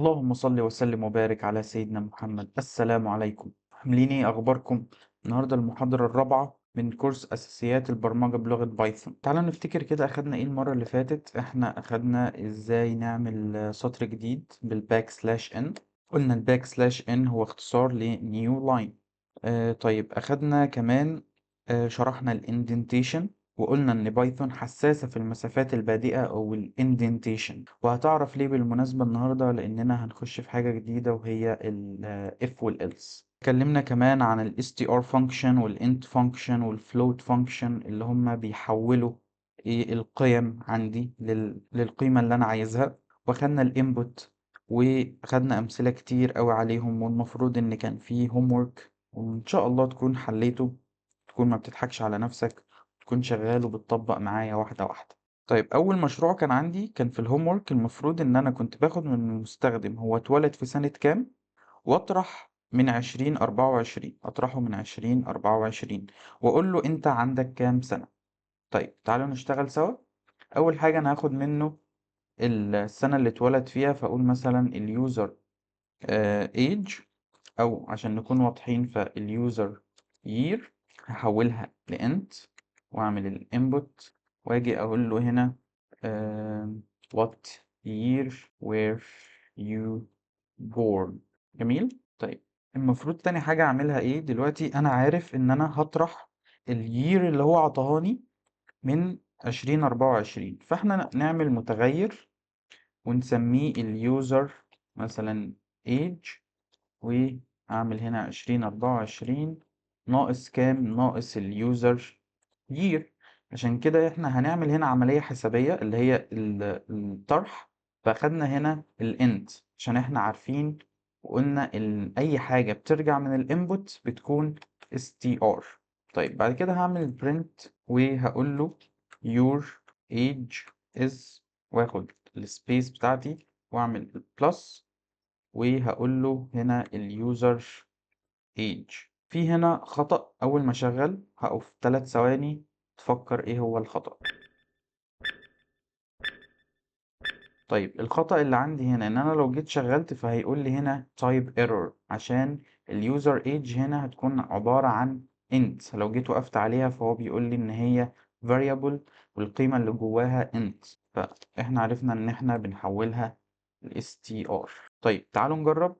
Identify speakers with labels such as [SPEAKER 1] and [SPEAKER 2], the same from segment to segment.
[SPEAKER 1] اللهم صل وسلم وبارك على سيدنا محمد. السلام عليكم، عاملين ايه؟ اخباركم؟ النهارده المحاضرة الرابعة من كورس اساسيات البرمجة بلغة بايثون. تعالوا نفتكر كده اخدنا ايه المرة اللي فاتت. احنا اخدنا ازاي نعمل سطر جديد بال backslash n. قلنا ال backslash n هو اختصار ل new line. طيب اخدنا كمان شرحنا ال indentation، وقلنا ان بايثون حساسة في المسافات البادئة او ال indentation، وهتعرف ليه بالمناسبة النهاردة لاننا هنخش في حاجة جديدة وهي ال if وال else. اتكلمنا كمان عن ال str function وال int function وال float function اللي هم بيحولوا ايه القيم عندي للقيمة اللي انا عايزها، واخدنا ال input وخدنا امثلة كتير قوي عليهم، والمفروض ان كان فيه homework وان شاء الله تكون حليته، تكون ما بتضحكش على نفسك، تكون شغال وبتطبق معايا واحدة واحدة. طيب أول مشروع كان عندي كان في ال homework، المفروض إن أنا كنت باخد من المستخدم هو اتولد في سنة كام وأطرح من 2024، أطرحه من 2024 وأقول له أنت عندك كام سنة. طيب تعالوا نشتغل سوا. أول حاجة أنا هاخد منه السنة اللي اتولد فيها، فأقول مثلا ال user age، أو عشان نكون واضحين فال user year هحولها ل int واعمل ال input، واجي اقول له هنا what year were you born. جميل. طيب المفروض تاني حاجة اعملها ايه دلوقتي؟ انا عارف ان انا هطرح ال year اللي هو عطاهاني من 2024، فاحنا نعمل متغير ونسميه ال user مثلا age، واعمل هنا 2024 ناقص كام؟ ناقص ال user year. عشان كده احنا هنعمل هنا عملية حسابية اللي هي الطرح، فاخدنا هنا ال int عشان احنا عارفين وقلنا اي حاجة بترجع من ال input بتكون str. طيب بعد كده هعمل print وهقول له your age is، واخد ال space بتاعتي واعمل plus، وهقول له هنا ال user age. في هنا خطأ، أول ما أشغل هقف 3 ثواني تفكر إيه هو الخطأ. طيب الخطأ اللي عندي هنا إن أنا لو جيت شغلت فهيقول لي هنا type error، عشان ال user age هنا هتكون عبارة عن int، لو جيت وقفت عليها فهو بيقول لي إن هي variable والقيمة اللي جواها int، فإحنا عرفنا إن إحنا بنحولها ل str. طيب تعالوا نجرب.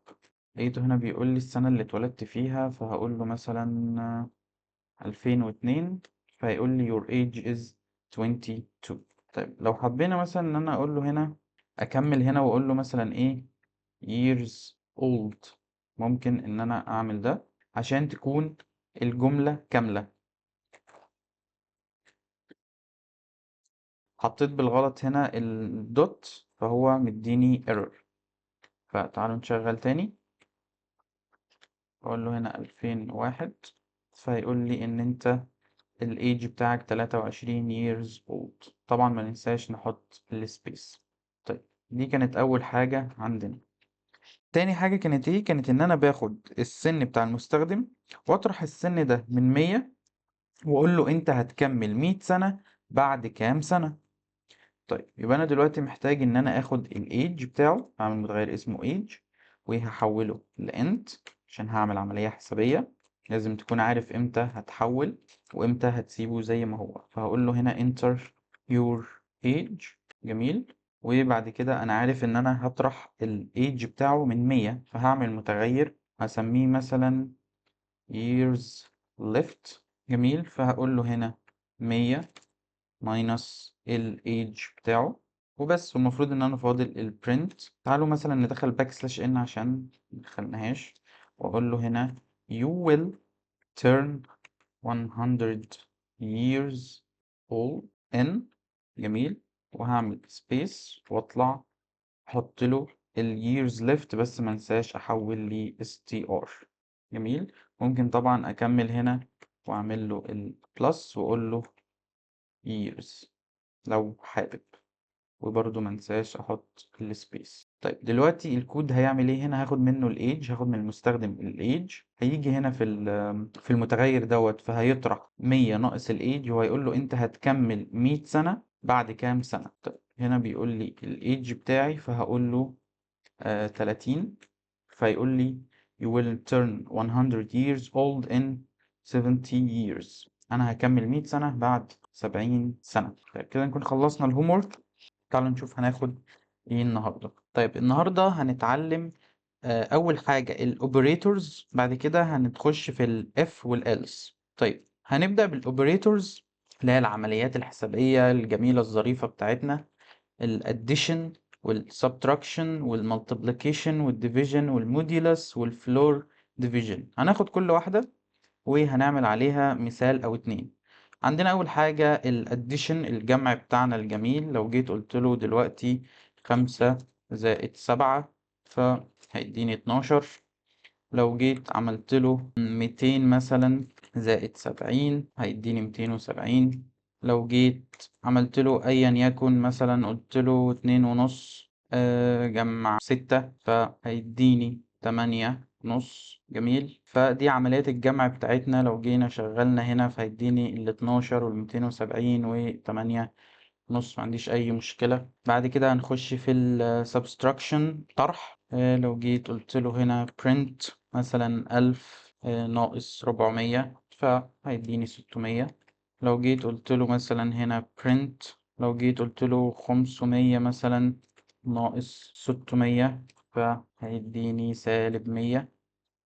[SPEAKER 1] لقيته هنا بيقول لي السنة اللي اتولدت فيها، فهقول له مثلا 2002، فهيقول لي your age is 22. طيب لو حبينا مثلا ان انا اقول له هنا اكمل هنا واقول له مثلا ايه years old، ممكن ان انا اعمل ده عشان تكون الجملة كاملة. حطيت بالغلط هنا ال dot فهو مديني error، فتعالوا نشغل تاني. اقول له هنا 2001، فيقول لي ان انت الايج بتاعك 23 years old. طبعا ما ننساش نحط ال space. طيب دي كانت اول حاجة عندنا. تاني حاجة كانت ايه؟ كانت ان انا باخد السن بتاع المستخدم واطرح السن ده من 100 واقول له انت هتكمل 100 سنة بعد كام سنة. طيب يبقى انا دلوقتي محتاج ان انا اخد الايج بتاعه، هعمل متغير اسمه age وهحوله ل int عشان هعمل عملية حسابية، لازم تكون عارف امتى هتحول وامتى هتسيبه زي ما هو. فهقول له هنا enter your age. جميل. وبعد كده انا عارف ان انا هطرح الايج بتاعه من 100، فهعمل متغير هسميه مثلا years left. جميل. فهقول له هنا 100 minus الايج بتاعه وبس. والمفروض ان انا فاضل ال print. تعالوا مثلا ندخل backslash n عشان مدخلناهاش، واقول له هنا you will turn 100 years old in. جميل. وهعمل space واطلع احط له ال years left، بس ما انساش احول ل str. جميل. ممكن طبعا اكمل هنا واعمل له ال plus واقول له years لو حابب، وبرضو ما انساش احط ال space. طيب دلوقتي الكود هيعمل ايه؟ هنا هاخد منه الايج، هاخد من المستخدم الايج، هيجي هنا في المتغير دوت، فهيطرح 100 ناقص الايج وهيقول له انت هتكمل 100 سنة بعد كام سنة. طيب هنا بيقول لي الايج بتاعي، فهقول له 30، فيقول لي you will turn 100 years old in 70 years. أنا هكمل 100 سنة بعد 70 سنة. طيب كده نكون خلصنا ال homework. تعالوا نشوف هناخد ايه النهارده. طيب النهارده هنتعلم أول حاجة ال operators، بعد كده هنخش في ال if وال else. طيب هنبدأ بال operators اللي هي العمليات الحسابية الجميلة الظريفة بتاعتنا، ال addition وال subtraction وال multiplication وال division وال modulus وال floor division. هناخد كل واحدة وهنعمل عليها مثال أو اتنين. عندنا أول حاجة ال addition، الجمع بتاعنا الجميل. لو جيت قلت له دلوقتي 5 زائد 7 فهيديني 12. لو جيت عملت له 200 مثلا زائد 70 هيديني 270. لو جيت عملت له أيا يكن مثلا قلت له 2.5 جمع 6 فهيديني 8.5. جميل. فدي عمليات الجمع بتاعتنا. لو جينا شغلنا هنا فهيديني الاتناشر والميتين وسبعين وتمانية ونص، ما عنديش أي مشكلة. بعد كده هنخش في ال subtraction طرح. لو جيت قلت له هنا print مثلا 1000 ناقص 400 فهيديني 600. لو جيت قلت له مثلا هنا print، لو جيت قلت له 500 مثلا ناقص 600 فهيديني سالب 100.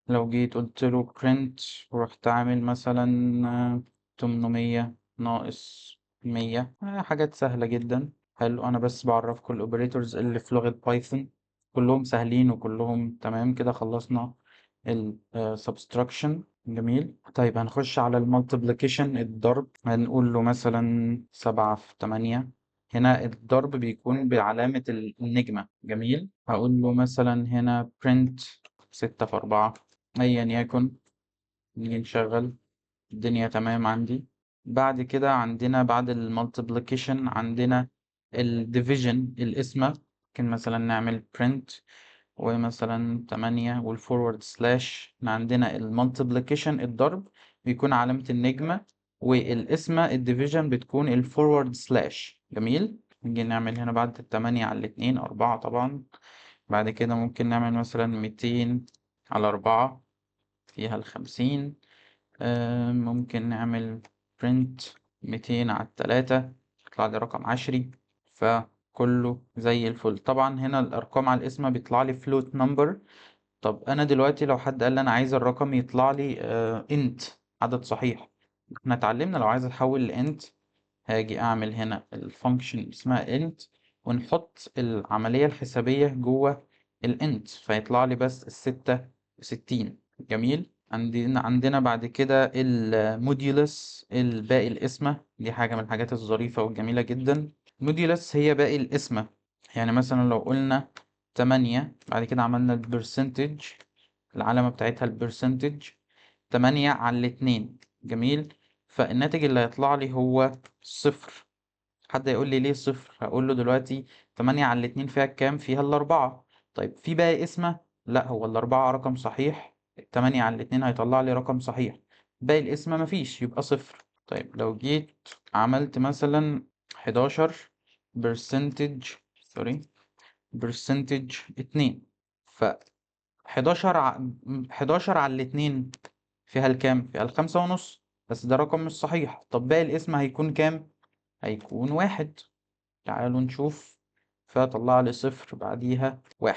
[SPEAKER 1] لو جيت قلت له print ورحت عامل مثلا 800 ناقص 100. حاجات سهلة جدا. حلو، أنا بس بعرفكم ال operators اللي في لغة بايثون، كلهم سهلين وكلهم تمام. كده خلصنا ال subtraction. جميل. طيب هنخش على ال multiplication، الضرب. هنقول له مثلا 7 في 8. هنا الضرب بيكون بعلامة النجمة. جميل. هقول له مثلا هنا print 6 في 4 أيا يكن. نيجي نشغل، الدنيا تمام عندي. بعد كده عندنا بعد ال multiplication عندنا ال division، القسمة. ممكن مثلا نعمل print ومثلا 8 وال forward slash. عندنا ال multiplication الضرب بيكون علامة النجمة، والقسمة ال division بتكون ال forward slash. جميل. نيجي نعمل هنا بعد التمانية على الاتنين 4 طبعا. بعد كده ممكن نعمل مثلا 200 على 4 فيها ال50. ممكن نعمل print 200 على 3 يطلع لي رقم 10. فكله زي الفل. طبعا هنا الأرقام على القسمة بيطلع لي float number. طب أنا دلوقتي لو حد قال لي أنا عايز الرقم يطلع لي int عدد صحيح، احنا اتعلمنا لو عايز أحول ل int هاجي أعمل هنا ال function اسمها int ونحط العملية الحسابية جوه ال int فيطلع لي بس 66. جميل. عندنا بعد كده ال modulus، الباقي القسمة. دي حاجة من الحاجات الظريفة والجميلة جدا. modulus هي باقي القسمة، يعني مثلا لو قلنا 8 بعد كده عملنا ال percentage، العلامة بتاعتها ال percentage 8 على 2. جميل. فالناتج اللي هيطلع لي هو 0. حد يقول لي ليه 0؟ هقول له دلوقتي 8 على 2 فيها كام؟ فيها 4. طيب في باقي قسمة؟ لا، هو 4 رقم صحيح، 8 على 2 هيطلع لي رقم صحيح، باقي القسمة مفيش، يبقى 0. طيب لو جيت عملت مثلا 11 percentage، sorry، percentage 2، ف 11 على 2 فيها الكام؟ فيها الخمسة ونص، بس ده رقم مش صحيح. طب باقي القسمة هيكون كام؟ هيكون 1. تعالوا نشوف، فطلع لي 0 بعديها 1.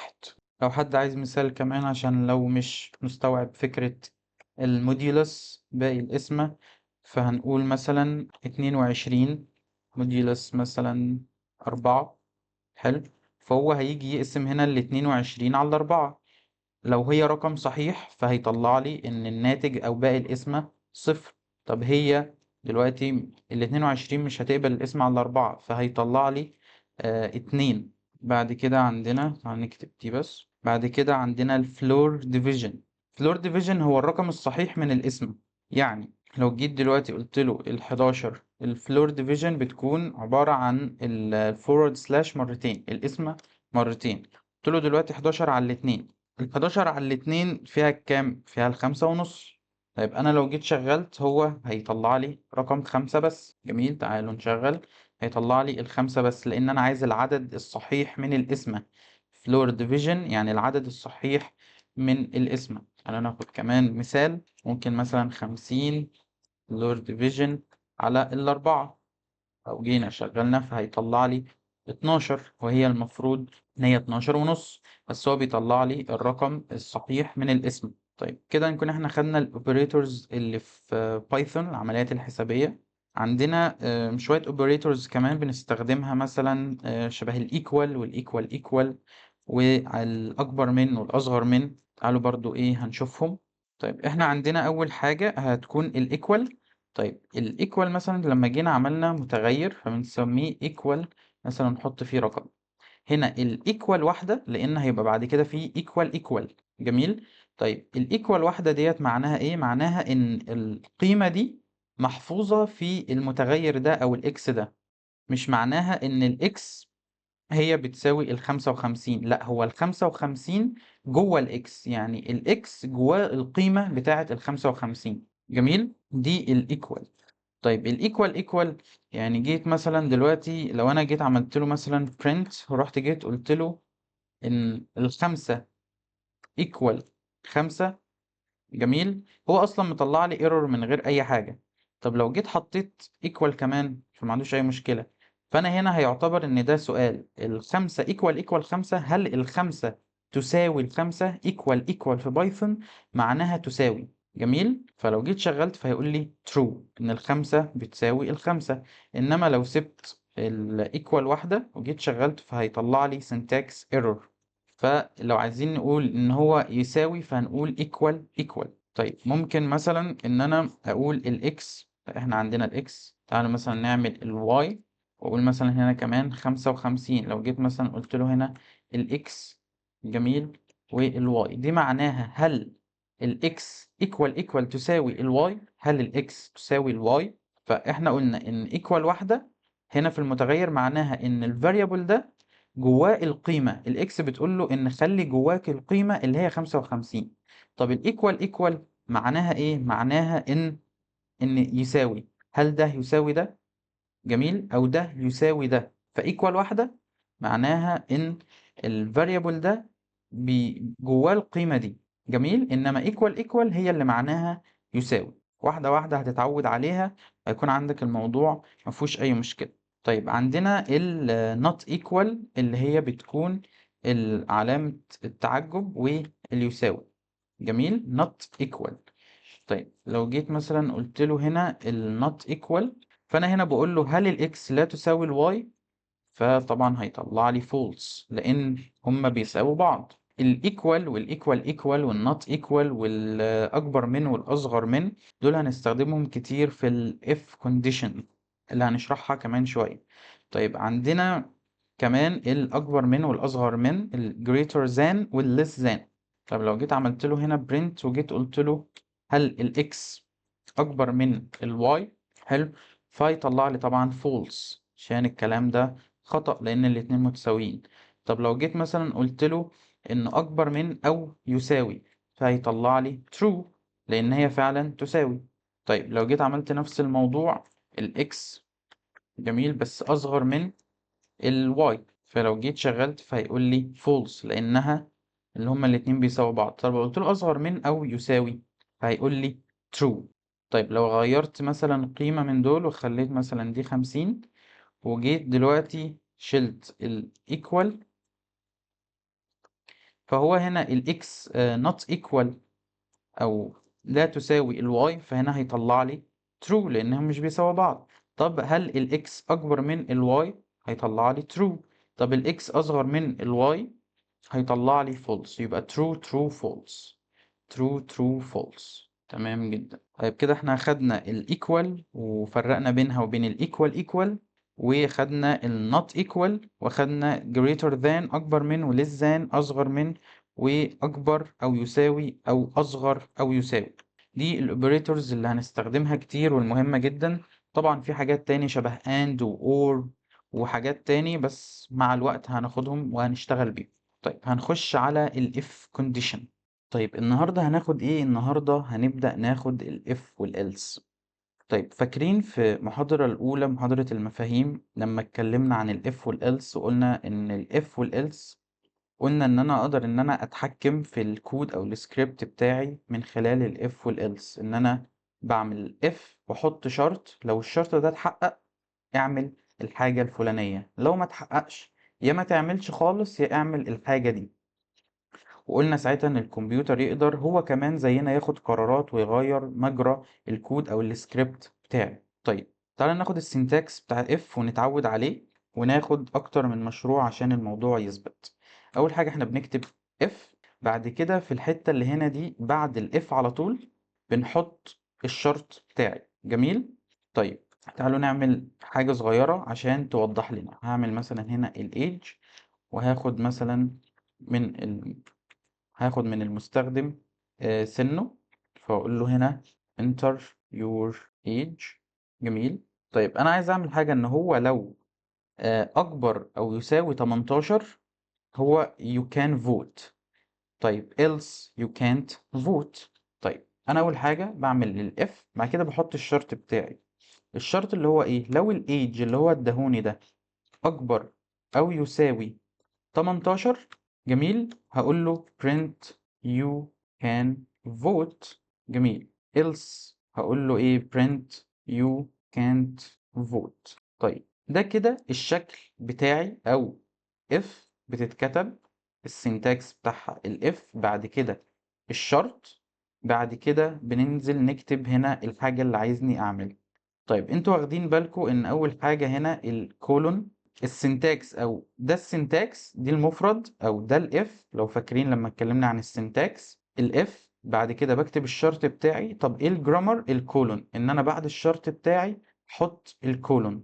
[SPEAKER 1] لو حد عايز مثال كمان عشان لو مش مستوعب فكرة ال modulus باقي القسمة، فهنقول مثلا 22 modulus مثلا 4. حلو. فهو هيجي يقسم هنا 22 على 4. لو هي رقم صحيح فهيطلع لي إن الناتج أو باقي القسمة 0. طب هي دلوقتي 22 مش هتقبل القسمة على 4، فهيطلع لي 2. بعد كده عندنا، هنكتب دي بس. بعد كده عندنا ال floor division. floor division هو الرقم الصحيح من القسمة. يعني لو جيت دلوقتي قلت له 11، ال floor division بتكون عبارة عن ال forward slash مرتين، القسمة مرتين. قلت له دلوقتي 11 على 2، 11 على 2 فيها كام؟ فيها الخمسة ونص. طيب أنا لو جيت شغلت هو هيطلع لي رقم 5 بس. جميل. تعالوا نشغل، هيطلع لي 5 بس لأن أنا عايز العدد الصحيح من القسمة. lower division يعني العدد الصحيح من القسمة. تعالوا ناخد كمان مثال، ممكن مثلا 50 lower division على الأربعة، لو جينا شغلنا فهيطلع لي 12، وهي المفروض إن هي 12.5، بس هو بيطلع لي الرقم الصحيح من القسمة. طيب كده نكون احنا خدنا ال operators اللي في Python، العمليات الحسابية. عندنا شوية operators كمان بنستخدمها، مثلا شبه ال equal وال equal equal والأكبر من والأصغر من. تعالوا برضو هنشوفهم. طيب احنا عندنا أول حاجة هتكون ال equal. طيب ال equal مثلا لما جينا عملنا متغير فبنسميه equal، مثلا نحط فيه رقم. هنا ال equal واحدة لأن هيبقى بعد كده فيه equal equal. جميل. طيب ال equal واحدة ديت معناها إيه؟ معناها إن القيمة دي محفوظة في المتغير ده أو ال x ده، مش معناها إن ال x هي بتساوي 55، لا هو 55 جوه ال x، يعني ال x جواه القيمة بتاعة 55. جميل، دي ال equal. طيب ال equal equal يعني جيت مثلا دلوقتي لو انا جيت عملت له مثلا print ورحت جيت قلت له ان الخمسة equal 5. جميل، هو اصلا مطلع لي error من غير اي حاجة. طب لو جيت حطيت equal كمان فما عندوش اي مشكلة. فانا هنا هيعتبر ان ده سؤال، الخمسة equal equal 5، هل الخمسة تساوي الخمسة؟ equal equal في Python معناها تساوي. جميل، فلو جيت شغلت فهيقول لي true ان الخمسة بتساوي الخمسة، انما لو سبت ال equal واحدة وجيت شغلت فهيطلع لي syntax error. فلو عايزين نقول ان هو يساوي فهنقول equal equal. طيب ممكن مثلا ان انا اقول ال x، احنا عندنا ال x، تعالوا مثلا نعمل ال y واقول مثلا هنا كمان 55. لو جيت مثلا قلت له هنا ال x، جميل، وال y، دي معناها هل ال x equal equal تساوي ال y؟ هل ال x تساوي ال y؟ فاحنا قلنا ان equal واحدة هنا في المتغير معناها ان ال variable ده جواه القيمة، ال x بتقول له ان خلي جواك القيمة اللي هي 55. طب ال equal equal معناها ايه؟ معناها ان يساوي، هل ده يساوي ده؟ جميل، او ده يساوي ده. ف equal واحدة معناها ان ال variable ده جواه القيمة دي. جميل، انما equal equal هي اللي معناها يساوي. واحدة واحدة هتتعود عليها، هيكون عندك الموضوع ما فيهوش اي مشكلة. طيب عندنا ال not equal اللي هي بتكون علامة التعجب واليساوي. جميل، not equal. طيب لو جيت مثلا قلت له هنا ال not equal، فأنا هنا بقول له هل ال x لا تساوي ال y؟ فطبعا هيطلع لي false لأن هما بيساووا بعض. ال equal وال equal equal وال not equal والأكبر من والأصغر من دول هنستخدمهم كتير في ال if condition اللي هنشرحها كمان شوية. طيب عندنا كمان الأكبر من والأصغر من، ال greater than وال less than. طب لو جيت عملت له هنا print وجيت قلت له هل ال x أكبر من ال y؟ حلو، فيطلع لي طبعا false عشان الكلام ده خطأ لأن الاتنين متساويين. طب لو جيت مثلا قلت له إنه أكبر من أو يساوي، فهيطلع لي true لأن هي فعلا تساوي. طيب لو جيت عملت نفس الموضوع ال x، جميل، بس أصغر من ال y، فلو جيت شغلت فهيقول لي false لأنها اللي هما الاتنين بيساووا بعض. طب لو قلت له أصغر من أو يساوي فهيقول لي true. طيب لو غيرت مثلا قيمة من دول وخليت مثلا دي 50 وجيت دلوقتي شلت ال equal، فهو هنا ال x not equal أو لا تساوي ال y، فهنا هيطلع لي true لأنهم مش بيساووا بعض. طب هل ال x أكبر من ال y؟ هيطلع لي true. طب ال x أصغر من ال y؟ هيطلع لي false. يبقى true true false true true false. تمام جدا. طيب كده احنا خدنا ال equal وفرقنا بينها وبين ال equal equal، وخدنا ال not equal، وخدنا greater than أكبر من و less than أصغر من وأكبر أو يساوي أو أصغر أو يساوي. دي ال operators اللي هنستخدمها كتير والمهمة جدا. طبعا في حاجات تاني شبه and و or وحاجات تاني، بس مع الوقت هناخدهم وهنشتغل بيهم. طيب هنخش على ال if condition. طيب النهاردة هناخد ايه؟ النهاردة هنبدأ ناخد ال if وال else. طيب فاكرين في المحاضرة الأولى محاضرة المفاهيم لما اتكلمنا عن ال if وال else وقلنا إن ال if وال else قلنا إن أنا أقدر إن أنا أتحكم في الكود أو الscript بتاعي من خلال الif والelse، إن أنا باعمل if وأحط شرط، لو الشرط ده اتحقق اعمل الحاجة الفلانية، لو ما اتحققش يا ما تعملش خالص يا اعمل الحاجة دي. وقلنا ساعتها إن الكمبيوتر يقدر هو كمان زينا ياخد قرارات ويغير مجرى الكود أو الscript بتاعي. طيب تعالَ ناخد الsyntax بتاع if ونتعود عليه، وناخد أكتر من مشروع عشان الموضوع يثبت. أول حاجة إحنا بنكتب if، بعد كده في الحتة اللي هنا دي بعد الif على طول بنحط الشرط بتاعي. جميل؟ طيب تعالوا نعمل حاجة صغيرة عشان توضح لنا. هعمل مثلا هنا الage، وهاخد مثلا من هاخد من المستخدم سنه، فأقول له هنا enter your age. جميل. طيب أنا عايز أعمل حاجة إن هو لو أكبر أو يساوي 18 هو you can vote. طيب else you can't vote. طيب أنا أول حاجة بعمل ال if، بعد كده بحط الشرط بتاعي. الشرط اللي هو إيه؟ لو ال age اللي هو اداهوني ده أكبر أو يساوي 18، جميل، هقول له print you can vote. جميل. else هقول له إيه؟ print you can't vote. طيب ده كده الشكل بتاعي، أو if بتتكتب ال syntax بتاعها ال if، بعد كده الشرط، بعد كده بننزل نكتب هنا الحاجة اللي عايزني أعملها. طيب انتوا واخدين بالكم ان اول حاجة هنا ال colon، ال syntax او ده ال syntax دي المفرد او ده ال if، لو فاكرين لما اتكلمنا عن ال syntax ال if، بعد كده بكتب الشرط بتاعي. طب ايه ال grammar؟ ال colon، ان انا بعد الشرط بتاعي احط ال colon،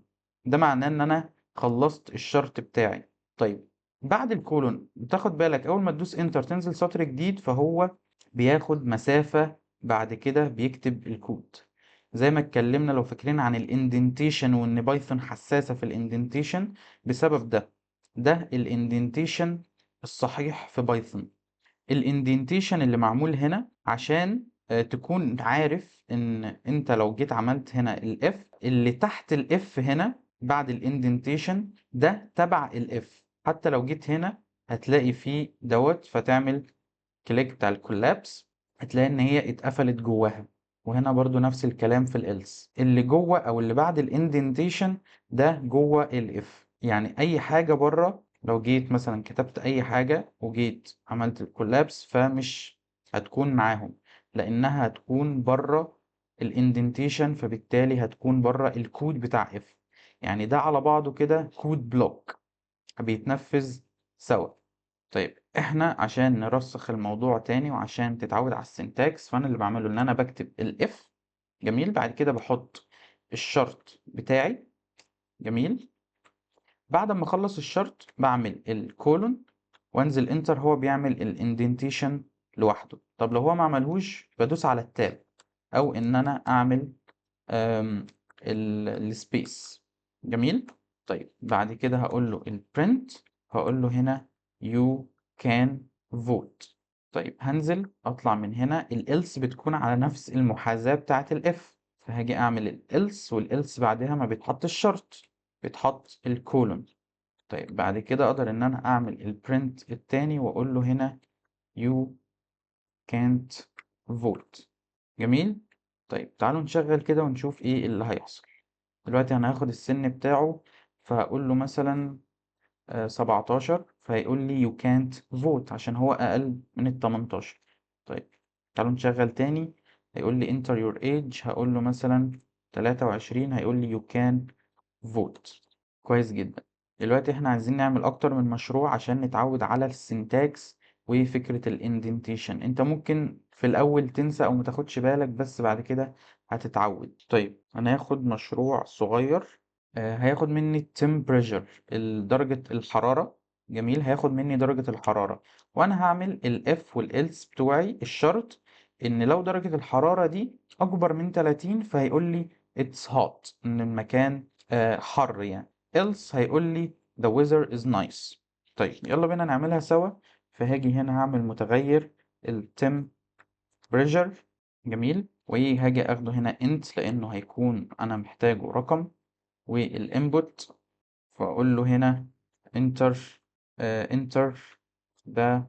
[SPEAKER 1] ده معناه ان انا خلصت الشرط بتاعي. طيب بعد ال colon بتاخد بالك اول ما تدوس enter تنزل سطر جديد، فهو بياخد مسافة بعد كده بيكتب الكود. زي ما اتكلمنا لو فاكرين عن ال indentation، وان Python حساسة في ال indentation بسبب ده. ده ال indentation الصحيح في Python. ال indentation اللي معمول هنا عشان تكون عارف ان انت لو جيت عملت هنا ال if، اللي تحت ال if هنا بعد ال indentation ده تبع ال if، حتى لو جيت هنا هتلاقي فيه دوت، فتعمل click بتاع ال collapse هتلاقي ان هي اتقفلت جواها. وهنا برضو نفس الكلام في ال else، اللي جوه او اللي بعد ال indentation ده جوه ال if، يعني اي حاجه بره لو جيت مثلا كتبت اي حاجه وجيت عملت ال collapse فمش هتكون معاهم، لانها هتكون بره ال indentation، فبالتالي هتكون بره الكود بتاع if. يعني ده على بعضه كده code block بيتنفذ سوا. طيب احنا عشان نرسخ الموضوع تاني وعشان تتعود على ال syntax، فانا اللي بعمله ان انا بكتب ال if، جميل، بعد كده بحط الشرط بتاعي، جميل، بعد ما اخلص الشرط بعمل ال colon وانزل enter، هو بيعمل ال indentation لوحده. طب لو هو ما عملهوش بدوس على ال tab، او ان انا اعمل ال space. جميل. طيب بعد كده هقول له ال print، هقول له هنا you can vote. طيب هنزل اطلع من هنا، ال else بتكون على نفس المحاذاة بتاعة ال if، فهاجي اعمل ال else، وال else بعدها ما بيتحط الشرط، بيتحط ال colon. طيب بعد كده اقدر ان انا اعمل ال print التاني واقول له هنا you can't vote. جميل. طيب تعالوا نشغل كده ونشوف ايه اللي هيحصل. دلوقتي انا هاخد السن بتاعه، فهقول له مثلا 17، فهيقول لي you can't vote عشان هو أقل من 18. طيب تعالوا نشغل تاني، هيقول لي enter your age، هقول له مثلا 23، هيقول لي you can vote. كويس جدا. دلوقتي احنا عايزين نعمل أكتر من مشروع عشان نتعود على ال syntax وفكرة ال indentation. انت ممكن في الأول تنسى أو متاخدش بالك، بس بعد كده هتتعود. طيب هناخد مشروع صغير، هياخد مني temperature، درجة الحرارة. جميل، هياخد مني درجة الحرارة، وأنا هعمل ال if وال else بتوعي. الشرط إن لو درجة الحرارة دي أكبر من 30 فهيقول لي it's hot، إن المكان حر يعني. else هيقول لي the weather is nice. طيب يلا بينا نعملها سوا. فهاجي هنا هعمل متغير ال temperature، جميل، وهاجي اخده هنا int لانه هيكون انا محتاجه رقم، وال input فاقول له هنا enter the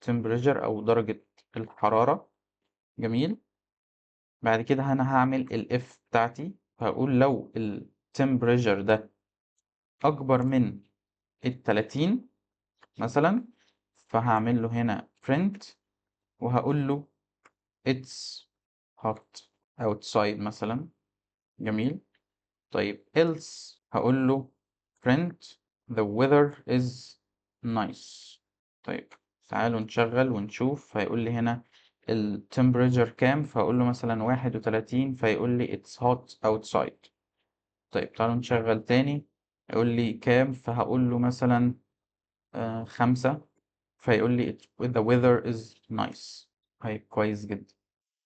[SPEAKER 1] temperature أو درجة الحرارة. جميل. بعد كده أنا هعمل ال if بتاعتي، هقول لو ال temperature ده أكبر من 30 مثلا، فهعمل له هنا print وهقول له it's hot outside مثلا. جميل. طيب else هقول له print the weather is nice. طيب تعالوا نشغل ونشوف. هيقول لي هنا ال temperature كام، فهقول له مثلا 31، فيقول لي it's hot outside. طيب تعالوا نشغل تاني، يقول لي كام، فهقول له مثلا 5، فيقول لي the weather is nice. طيب كويس جدا.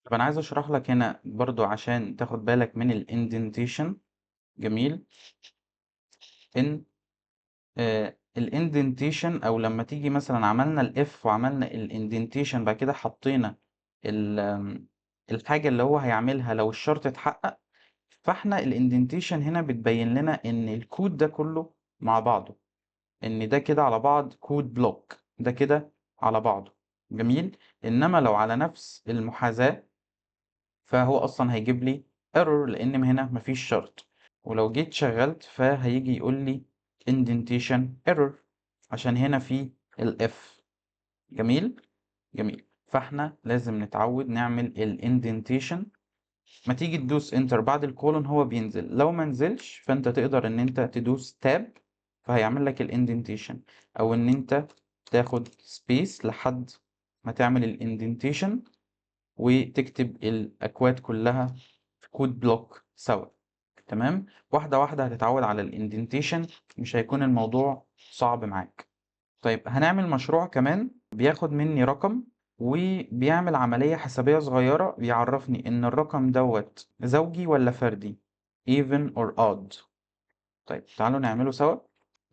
[SPEAKER 1] طب أنا عايز أشرح لك هنا برضو عشان تاخد بالك من ال indentation. جميل. إن ال indentation، أو لما تيجي مثلا عملنا ال if وعملنا ال indentation، بعد كده حطينا الحاجة اللي هو هيعملها لو الشرط اتحقق، فاحنا ال indentation هنا بتبين لنا إن الكود ده كله مع بعضه، إن ده كده على بعض code block، ده كده على بعضه. جميل. إنما لو على نفس المحاذاة فهو أصلا هيجيب لي error، لأن هنا مفيش شرط. ولو جيت شغلت فهيجي يقول لي indentation error عشان هنا في ال if. جميل. جميل. فاحنا لازم نتعود نعمل ال indentation. ما تيجي تدوس enter بعد ال colon هو بينزل، لو ما نزلش فانت تقدر ان انت تدوس tab فهيعمل لك ال indentation، او ان انت تاخد space لحد ما تعمل ال indentation وتكتب الاكواد كلها في code block سوا. تمام. واحدة واحدة هتتعود على ال indentation، مش هيكون الموضوع صعب معاك. طيب هنعمل مشروع كمان بياخد مني رقم وبيعمل عملية حسابية صغيرة، بيعرفني إن الرقم دوت زوجي ولا فردي، even or odd. طيب تعالوا نعمله سوا.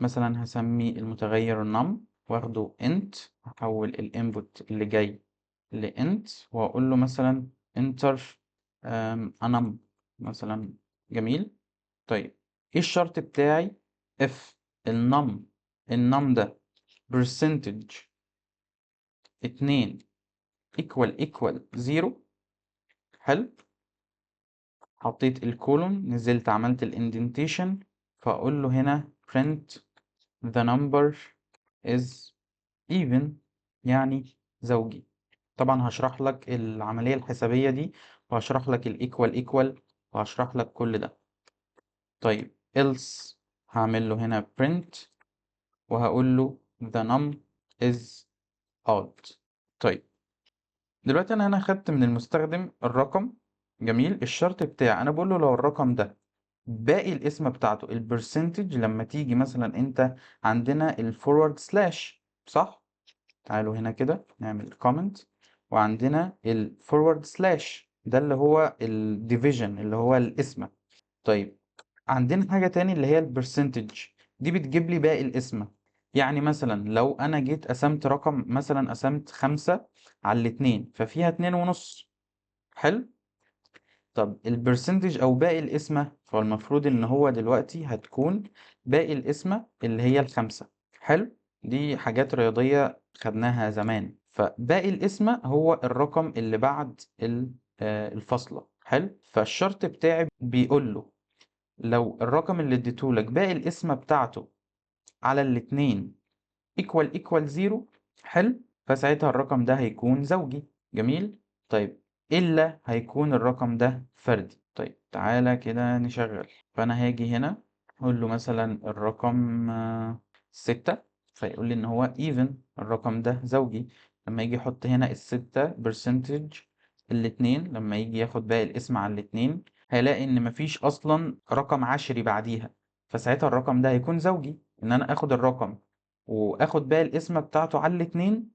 [SPEAKER 1] مثلا هسمي المتغير num واخده int، هحول ال input اللي جاي ل int، واقول له مثلا enter a num مثلا. جميل. طيب ايه الشرط بتاعي؟ if ال num، ال num ده percentage 2 equal equal 0. حلو. حطيت ال colon، نزلت عملت ال indentation، فاقول له هنا print the number is even، يعني زوجي. طبعا هشرح لك العملية الحسابية دي، وهشرح لك ال equal equal، وهشرح لك كل ده. طيب else هعمل له هنا print وهقول له the num is odd. طيب دلوقتي انا هنا خدت من المستخدم الرقم. جميل. الشرط بتاعي انا بقول له لو الرقم ده باقي القسمة بتاعته ال percentage، لما تيجي مثلا انت عندنا ال forward slash، صح؟ تعالوا هنا كده نعمل comment، وعندنا ال forward slash ده اللي هو ال division اللي هو القسمة. طيب عندنا حاجة تاني اللي هي ال percentage، دي بتجيب لي باقي القسمة. يعني مثلا لو انا جيت قسمت رقم، مثلا قسمت 5 على 2، ففيها 2.5. حلو. طب ال percentage او باقي القسمة، فالمفروض ان هو دلوقتي هتكون باقي القسمة اللي هي 5. حلو. دي حاجات رياضية خدناها زمان. فباقي القسمة هو الرقم اللي بعد الفاصلة. حلو. فالشرط بتاعي بيقول له لو الرقم اللي اديتهولك باقي القسمة بتاعته على الاتنين equal equal 0، حلو، فساعتها الرقم ده هيكون زوجي. جميل. طيب إلا هيكون الرقم ده فردي. طيب تعالى كده نشغل. فأنا هاجي هنا أقول له مثلا الرقم 6، فيقول لي إن هو even، الرقم ده زوجي. لما يجي يحط هنا 6 percentage الاتنين، لما يجي ياخد باقي القسمة على الاتنين هيلاقي إن مفيش أصلا رقم عشري بعديها، فساعتها الرقم ده هيكون زوجي. إن أنا آخد الرقم وآخد باقي القسمة بتاعته على الاتنين،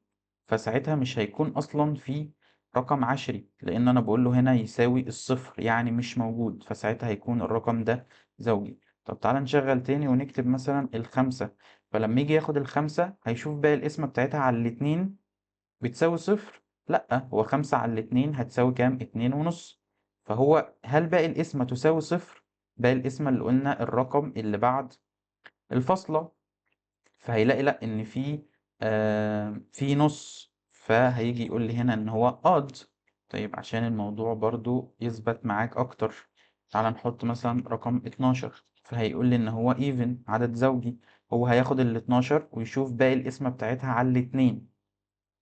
[SPEAKER 1] فساعتها مش هيكون أصلا في رقم عشري، لأن أنا بقول له هنا يساوي 0، يعني مش موجود، فساعتها هيكون الرقم ده زوجي. طب تعالى نشغل تاني ونكتب مثلا 5، فلما يجي ياخد 5 هيشوف باقي القسمة بتاعتها على الاتنين بتساوي 0، لأ هو 5 على الاتنين هتساوي كام؟ 2.5. فهو هل باقي القسمة تساوي 0؟ باقي القسمة اللي قلنا الرقم اللي بعد الفاصلة، فهيلاقي لأ إن في في نص، فهيجي يقول لي هنا إن هو odd. طيب عشان الموضوع برضو يثبت معاك أكتر، تعال نحط مثلا رقم 12، فهيقول لي إن هو even عدد زوجي. هو هياخد ال 12 ويشوف باقي القسمة بتاعتها على الاتنين.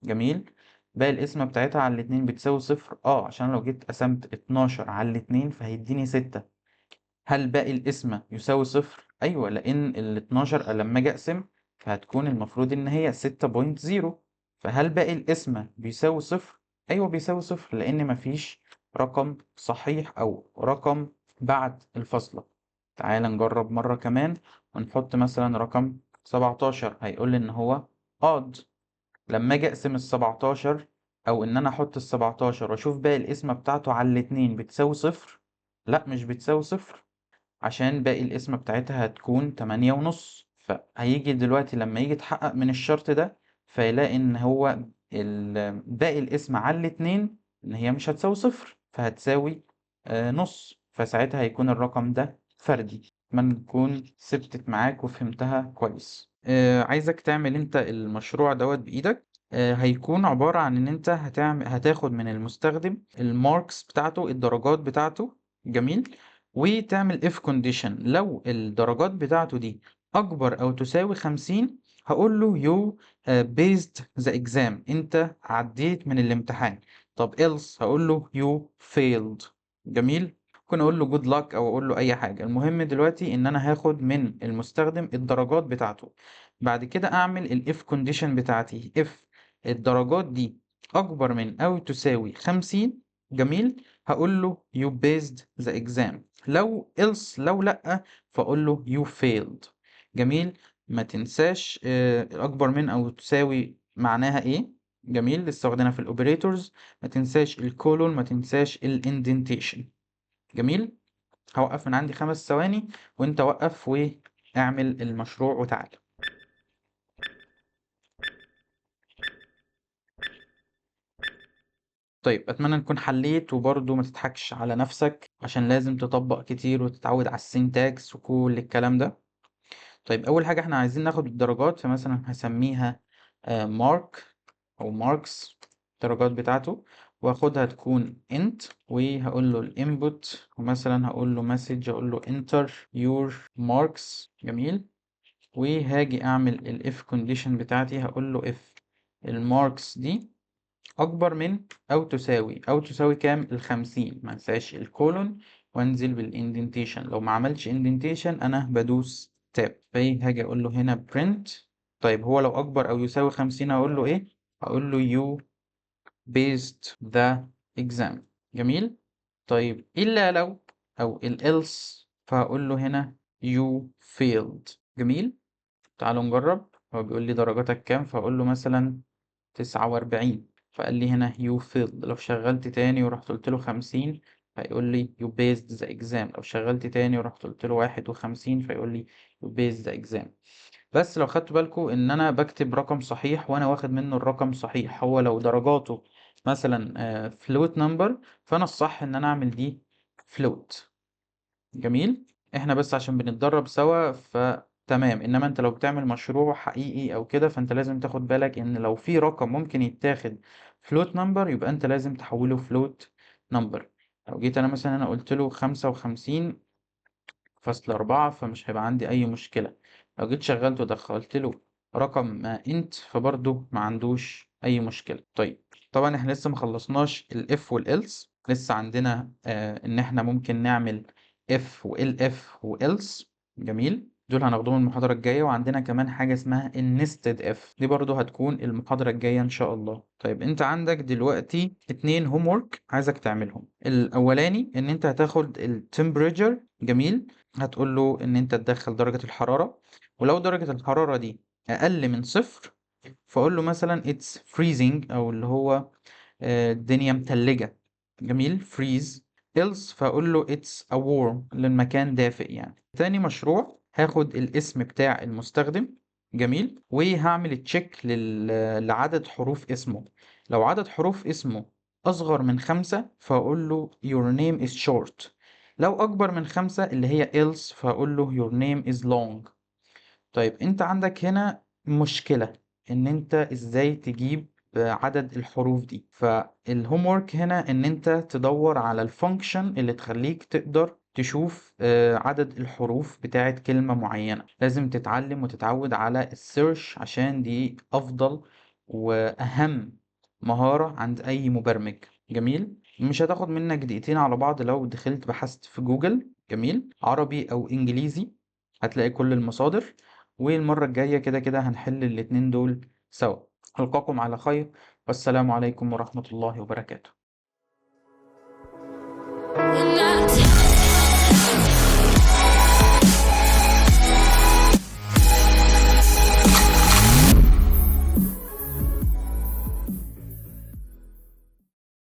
[SPEAKER 1] جميل، باقي القسمة بتاعتها على الاتنين بتساوي صفر، عشان لو جيت قسمت 12 على الاتنين فهيديني 6. هل باقي القسمة يساوي صفر؟ أيوة، لأن ال 12 لما أجي أقسم فهتكون المفروض إن هي 6.0، فهل باقي القسمة بيساوي صفر؟ أيوة بيساوي صفر، لأن مفيش رقم صحيح أو رقم بعد الفاصلة. تعال نجرب مرة كمان ونحط مثلا رقم 17، هيقول لي إن هو odd. لما أجي أقسم السبعتاشر أو إن أنا أحط السبعتاشر وأشوف باقي القسمة بتاعته على الاتنين بتساوي صفر، لا مش بتساوي صفر، عشان باقي القسمة بتاعتها هتكون تمانية ونص. فهيجي دلوقتي لما يجي يتحقق من الشرط ده فيلاقي إن هو باقي القسمة على الاتنين إن هي مش هتساوي صفر، فهتساوي نص، فساعتها هيكون الرقم ده فردي. أتمنى تكون ثبتت معاك وفهمتها كويس. عايزك تعمل أنت المشروع دوت بإيدك. هيكون عبارة عن إن أنت هتاخد من المستخدم ال marks بتاعته، الدرجات بتاعته، جميل، وتعمل if condition. لو الدرجات بتاعته دي أكبر أو تساوي 50 هقول له you passed the exam، أنت عديت من الامتحان. طب else هقول له you failed. جميل، ممكن أقول له good luck أو أقول له أي حاجة. المهم دلوقتي إن أنا هاخد من المستخدم الدرجات بتاعته، بعد كده أعمل ال if condition بتاعتي، if الدرجات دي أكبر من أو تساوي 50، جميل، هقول له you passed the exam. لو else، لو لأ، فأقول له you failed. جميل، ما تنساش، أكبر من أو تساوي معناها إيه، جميل، لسه واخدينها في ال operators. ما تنساش ال colon، ما تنساش ال indentation. جميل، هوقف من عندي 5 ثواني وانت وقف واعمل المشروع وتعالى. اتمنى نكون حليت، وبرضو ما تضحكش على نفسك عشان لازم تطبق كتير وتتعود على ال syntax وكل الكلام ده. اول حاجه احنا عايزين ناخد الدرجات، فمثلا هسميها، mark او marks، الدرجات بتاعته، واخدها تكون int، وهقول له ال input، ومثلا هقول له message، اقول له enter your marks. جميل، وهاجي اعمل ال if condition بتاعتي، هقول له if ال marks دي اكبر من او تساوي، او تساوي كام؟ ال50. ما انساش ال colon، وانزل بال indentation. لو ما عملتش indentation انا بدوس tab. فهاجي اقول له هنا print. هو لو اكبر او يساوي 50 هقول له ايه؟ هقول له you passed the exam. جميل. الا لو او ال else، فهقول له هنا you failed. جميل، تعالوا نجرب. هو بيقول لي درجاتك كام، فهقول له مثلا 49، فقال لي هنا you failed. لو شغلت تاني ورحت قلت له 50 فيقول لي you passed the exam. لو شغلت تاني ورحت قلت له 51 فيقول لي you passed the exam. بس لو خدتوا بالكم ان انا بكتب رقم صحيح وانا واخد منه الرقم صحيح، هو لو درجاته مثلا، float number، فانا الصح ان انا اعمل دي float. جميل، احنا بس عشان بنتدرب سوا فتمام، انما انت لو بتعمل مشروع حقيقي او كده فانت لازم تاخد بالك ان لو في رقم ممكن يتاخد float number يبقى انت لازم تحوله float number. لو جيت انا مثلا هنا قلت له 55.4 فمش هيبقى عندي اي مشكلة. لو جيت شغلته ودخلت له رقم int فبرضه ما عندوش اي مشكلة. طبعا احنا لسه ما خلصناش ال if وال else، لسه عندنا، ان احنا ممكن نعمل if و elif و else. جميل، دول هناخدهم المحاضرة الجاية. وعندنا كمان حاجة اسمها ال nested if، دي برضو هتكون المحاضرة الجاية إن شاء الله. أنت عندك دلوقتي 2 homework عايزك تعملهم. الأولاني إن أنت هتاخد ال temperature، جميل، هتقول له إن أنت تدخل درجة الحرارة، ولو درجة الحرارة دي أقل من 0 فأقول له مثلا it's freezing، أو اللي هو، الدنيا متلجة. جميل، freeze. else فأقول له it's a warm، للمكان دافئ يعني. تاني مشروع هاخد الاسم بتاع المستخدم، جميل، وهعمل تشيك لعدد حروف اسمه. لو عدد حروف اسمه أصغر من 5 فأقول له your name is short، لو أكبر من 5 اللي هي else فأقول له your name is long. أنت عندك هنا مشكلة. إن أنت إزاي تجيب عدد الحروف دي. فال homework هنا إن أنت تدور على ال function اللي تخليك تقدر تشوف عدد الحروف بتاعت كلمة معينة. لازم تتعلم وتتعود على ال search عشان دي أفضل وأهم مهارة عند أي مبرمج. جميل، مش هتاخد منك دقيقتين على بعض لو دخلت بحثت في جوجل، جميل، عربي أو إنجليزي، هتلاقي كل المصادر. والمرة الجاية كده كده هنحل الاتنين دول سوا. ألقاكم على خير، والسلام عليكم ورحمة الله وبركاته.